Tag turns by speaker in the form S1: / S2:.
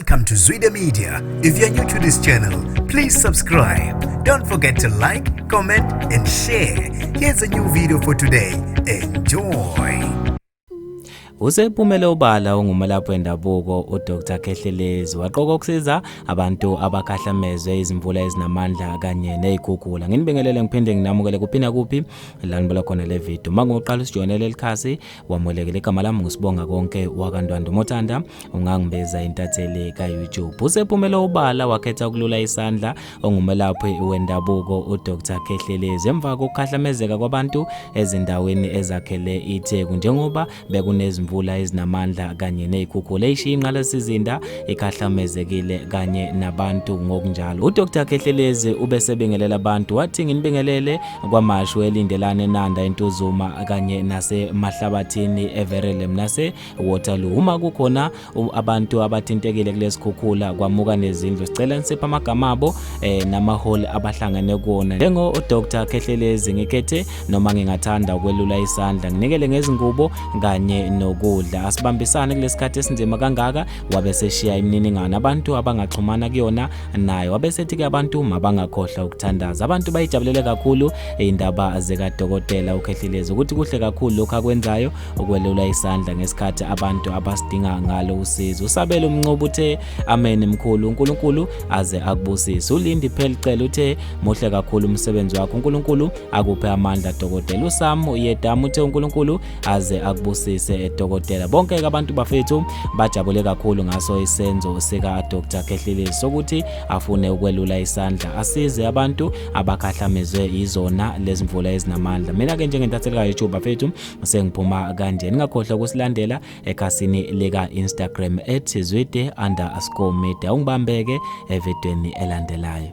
S1: Welcome to Zwida Media. If you're new to this channel, please subscribe. Don't forget to like, comment, and share. Here's a new video for today. Enjoy.
S2: Usephumele obala ongumelaphi wendabuko uDr Khehlelezi waqoka ukusiza abantu abakhahlamezwe izimvula ezinamandla kanye nezikhukhula. Nginibingelele ngiphinde nginamukele kuphina kuphi la nibola khona le video. Mangoqala usijoyinele elikhasi wamulekele igama lami ngusibonga konke wakantwando mothanda ungangibiza intatheli ka-YouTube. Usephumele obala wakhetha ukulula isandla ongumelaphi wendabuko uDr Khehlelezi emva kokukhahlamezeka kwabantu ezindaweni ezakhele iTheku njengoba bekunezimvula ezinamandla kanye nezikhukhula eyishiya inqalasizinda ikhahlamezekile kanye nabantu ngokunjalo. UDr Khehlelezi ubesebingelela abantu wathi nginibingelele kwaMashu eLindelane eNanda eNtuzuma kanye nasemahlabathini eVerelem nase Waterloo. Uma kukhona abantu abathintekile kulesikhukhula kwamuka nezindlu sicela nisiphe amagama abo nama-hall abahlangene kuwona. Njengo Dr Khehlelezi ngikhethe noma ngingathanda ukwelula isandla nginikele ngezingubo kanye nokudla. Asibambisane kulesikhathi esinzima kangaka. Wabe seshiya imininingwane abantu abangaxhumana kuyona naye. Wabe sethi ke abantu mabangakhohlwa ukuthandaza. Abantu bayijabulele kakhulu indaba zikadokotela uKhehlelezi ukuthi kuhle kakhulu lokhu akwenzayo ukwelula isandla ngesikhathi abantu abasidinga ngalo usizo. Usabelo Mncobo uthe amen mkhulu, uNkulunkulu aze akubusise. ULindi Phelicele uthe muhle kakhulu umsebenzi wakho, uNkulunkulu akuphe amandla dokotela. USam Yedam uthe uNkulunkulu aze akubusise dokotela. Bonke ke abantu bafethu bajabule kakhulu ngaso isenzo sika Dr Khehlelezi sokuthi afune ukwelula isandla asize abantu abakhahlamezwe yizona lezimvula ezinamandla. Mina ke njengentatheli ka YouTube bafethu sengiphuma kanje, ningakhohlwa ukusilandela ekhasini lika Instagram @zwide_media. Ungibambeke evidweni elandelayo.